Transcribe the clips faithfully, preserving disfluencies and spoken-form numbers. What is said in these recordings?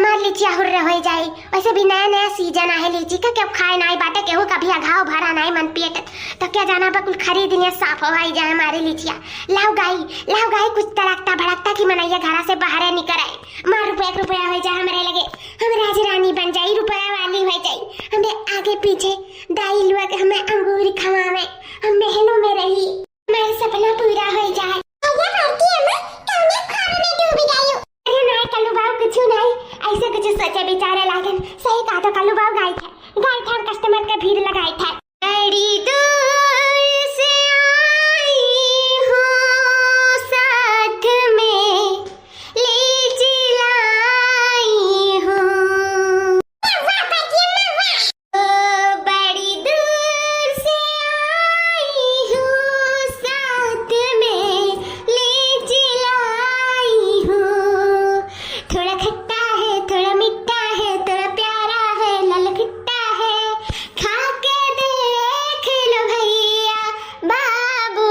हमार लिचिया हुर्र होइ जाई। वैसे भी नया नया सीजन आहे लीची का, केहू खाए नाई बाटे, केहू कभी अघाव भरा नाई मन पेट, तो क्या जाना बा कुल खरीद लिया, साफ होइ जाए हमारे लिचिया। लाओ गाई, लाओ गाई, कुछ तड़कता भड़कता कि मनैया घरा से बाहरे निकर आए। मार रुपया के रुपया होइ जाए हमरे लगे, हम राज रानी बन जाई, रुपया वाली होइ जाई। हमें आगे पीछे दाई लोग हमें अंगूर खवावे, हम महलों में रही, हमार सपना पूरा होइ जाए। भैया भारती अम्मा, कौने ख्वाब में डूब गई? अरे नाई कल्लू बाबू, कुछ नाई, ऐसे कुछ सोचे विचारे लागन। सही कहा तो कल्लू बाबू, गाई थे, गाई थे, हम कस्टमर के भीड़ लगाई थे। बड़ी दूर से आई हूँ, साथ में लीची लाई हूँ। वाह, वाह, वाह। ओ, बड़ी दूर से आई हूँ, साथ में लीची लाई हूँ। थोड़ा खट्टा है, थोड़ा मीठा है, थोड़ा प्यारा है, लाल खट्टा है। खा के देख लो भैया बाबू,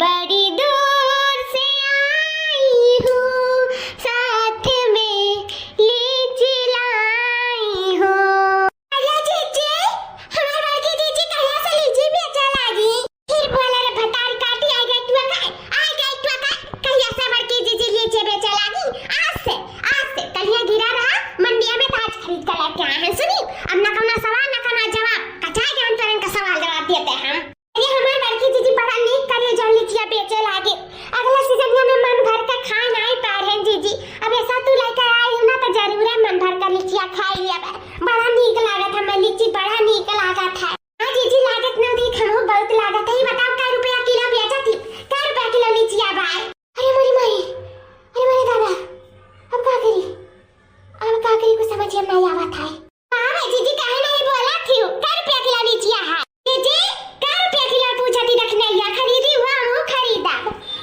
बड़ी दूर से आई हूँ, साथ में लीची लाई हूँ। अरे जीजी, हमार बड़की जीजी कहिया से लीची बेचे लागी? फिर बोले रे भतार काटी, आ गई टुआ का, आ गई टुआ का, कहिया से बड़की जीजी लीची बेचे लागी? आज से, आज से, कहिया गिरा रहा, मंडिया में ताज खरीद कर लेके आए हैं। सुनी, अब ना कौना सवाल, ना कौना जवाब, कचाए के हम तुरंत का सवाल जवाब देते हैं। अरे हमार बड़की जीजी बड़ा नीक करे जौन लिचिया बेचे लागे। अगला सीजनिया में मन भर के खाए नाई पाए हैं जीजी। अब ऐसा तू लेके आई हो ना तो जरूर है मन भर के लिचिया खाए लिया। बड़ा नीक लागत है, मैं लीची बड़ा नीक लागत है। हाँ जीजी, लागत ना दी, खाऊ बहुत लागत है। ये बताओ, कै रुपया किलो बेचत ही? कै रुपया किलो लिचिया बाय? अरे मोरी माई, अरे मोरे दादा, अब का करी? अब का करी, कुछ समझ में नहीं आवत है। हाँ रे जीजी, काहे नहीं बोला थी? कै रुपया किलो लिचिया है? जीजी, कै रुपया किलो पूछा थी, दखनैया खरीदी हुआ, हम खरीदा।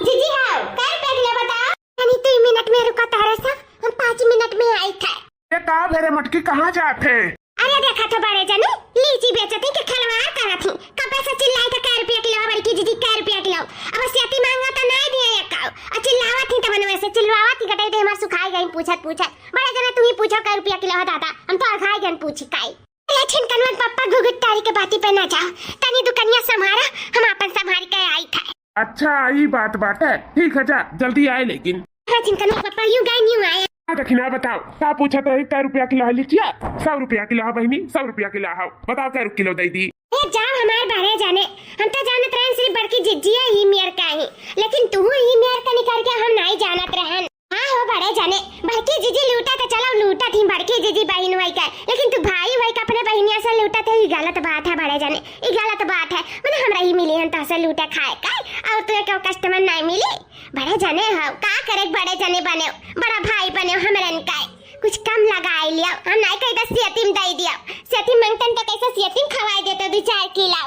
जीजी, हाँ, कै रुपया किलो बताओ। तनी दो मिनट में रुका तारा सा, हम पाँच मिनट में आई थे। ये का भेरे मटकी, कहाँ जात है? अरे देखा तो बड़े जने, लीची बेचत ही के खिलवाड़ करत ही। कबे से चिल्लाई थे, "कै रुपया किलो है बड़की जीजी, कै रुपया किलो?" अब सेती मांगा तो नाई दिए एक काऊ। आ चिल्लावत ही तो मनवे से चिल्लावत ही, कटाई दे हमार सुखाई गई पूछत पूछत। बड़े जने तू ही पूछो, "कै रुपया किलो है दादा?" हम तो अघाई गन पूछी काई। ले छिनकनवा के पप्पा, घुघुट तारी के बाती पे ना जाओ। तनी दुकनिया संभारा, हम आपन संभारी के आई थे। अच्छा, ई बात बाटे। ठीक है, जा, जल्दी आए लेकिन। हाँ, छिनकनवा के पप्पा यूं गए, यूं आए। हाँ, दखिना बताओ, का पूछत रही, कै रुपया किलो है लिचिया? सौ रुपया किलो है बहिनी, सौ रुपया किलो है। बताओ, कै किलो दे दी? ए, जाओ हमार बड़े जने, हम तो जानत रहन सिर्फ बड़की जिज्जिया ही मेर का ही, लेकिन तू ही मेर का निकर के हम नाई जानत रहन। हाँ हो बड़े जने, बड़की जीजी लूटा तो चलो लूटा थी बड़की जीजी बहिन वही का, लेकिन तू भाई वही का अपने बहिनिया से लूटा थे, ई गलत बात है बड़े जने, ई गलत बात है। मने हमरा ही मिली हन तहसे लूटे खाए का, और तू एक कस्टमर नहीं मिली। बड़े जने हो, का करे बड़े जने बने, बड़ा भाई बने हमरन का, कुछ कम लगाए लियो, हम नहीं कही तो सेतिम दे दियो, सेतिम मंगतन तो कैसे सेतिम खवाए देते दो चार किलो,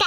तो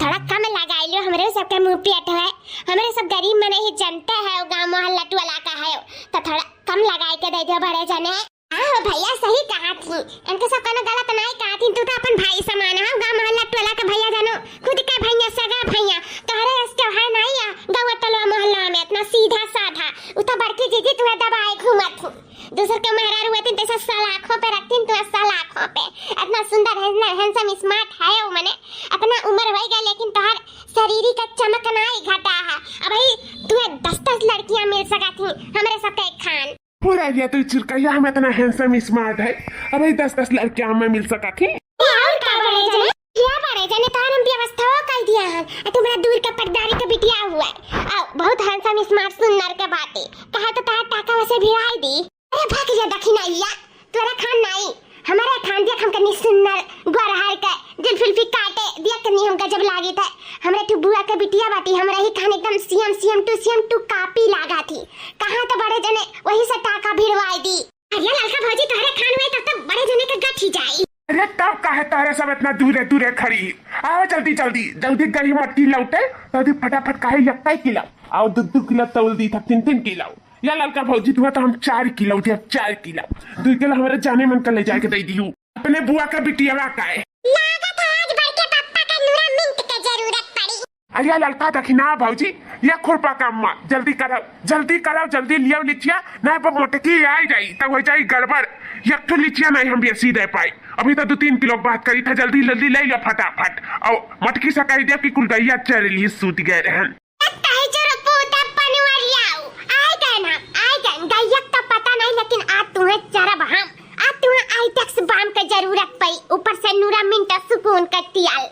थोड़ा कम लगाए लियो, हमरे सबके मुंह पेट है, हमरे सब गरीब मने ही जनते है, गाँव मोहल्ला टोला का है, तो थोड़ा कम लगाए के दे दियो बड़े जने। हाँ हो भैया, सही कहा थी, इनके सब कोनो गलत नहीं कहा थी, तू तो अपन भाई समान है, गाँव मोहल्ला टोला के भैया जानो, खुद के भैया, सगा भैया, तोहरे अस त्योहार नहीं है, गाँव टोला मोहल्ला में इतना सीधा साधा, उ तो बड़की जीजी तुहे दबाए घूमत थी, दूसर के मेहरारू होती तो ऐसा सलाखों पे रखती, तू सलाखों पे, इतना सुंदर है, इतना handsome smart है वो मने, इतना उम्र हो गया लेकिन तोहर शरीर का चमक नहीं घटा है। अब भाई तू दस दस लड़कियां मिल सका थी हमरे सबके खान। पूरा ये तू चिरकैया हम इतना handsome smart है, अब भाई दस दस लड़कियां हमें मिल सका थी। और का बड़े जने, क्या बड़े जने, तोहर हम व्यवस्था कर दिया है। आ तुम्हारा दूर का पटदारी का बिटिया हुआ है, आ बहुत handsome smart सुंदर के बाटे, कहा तो तोहर टाका वैसे भिड़ाई दी। अरे भाग जा दखिनैया, तोरा खान नाई, हमारे खान दिया, हम कनी सुन्नर गोरहर के जुल्फी काटे दिया कनी, हमका जब लागी थे, हमरे ठू बुआ के बिटिया बाटी, हमरा ही खान एकदम सेम, same to same to copy लागा थी। कहाँ तो बड़े जने वही से टाका भिड़वाई दी। अरे ललका भौजी, तोहरे खान हुए तब तक बड़े जने के गठी जाई। अरे तब काहे तोहरे सब इतना दूरे दूरे खड़ी? आओ जल्दी जल्दी, जल्दी गई मटकी लौटे, जल्दी फटाफट काहे यक्का किलो, आओ दू दू किलो तौल दी था, तीन तीन किलो। या ललका भौजी, तुहा तो हम चार किलो दिया, चार किलो। दू किलो हमारे जाने मन का ले जाके दे दियो। अपने बुआ का बिटिया का है। लागत है आज बड़के पप्पा का नूरा मिंट के जरूरत पड़ी। अरे ललका देखी ना भौजी, या खुरपा का अम्मा, जल्दी करौ, जल्दी करौ, जल्दी लियाओ लिचिया, नाहीं पर मोटकी आई जाई, तब हो जाई गड़बड़। एक ठो लिचिया नाहीं हम बेसी दे पाई, अभी तो दो तीन किलो बात करी था, जल्दी जल्दी ले लो फटाफट। और मोटकी से कह दिया कि कुल गैया चरली सूत गए रहन। तही चोरो पोता पनवा लियाओ, आइ गए ना, आइ गए, गैया का पता नहीं, लेकिन आज तुम्हें चरब हम, आज तुम्हें आइटेक्स बाम के जरूरत पड़ी, ऊपर से नूरा मिनट सुकून के तियाल।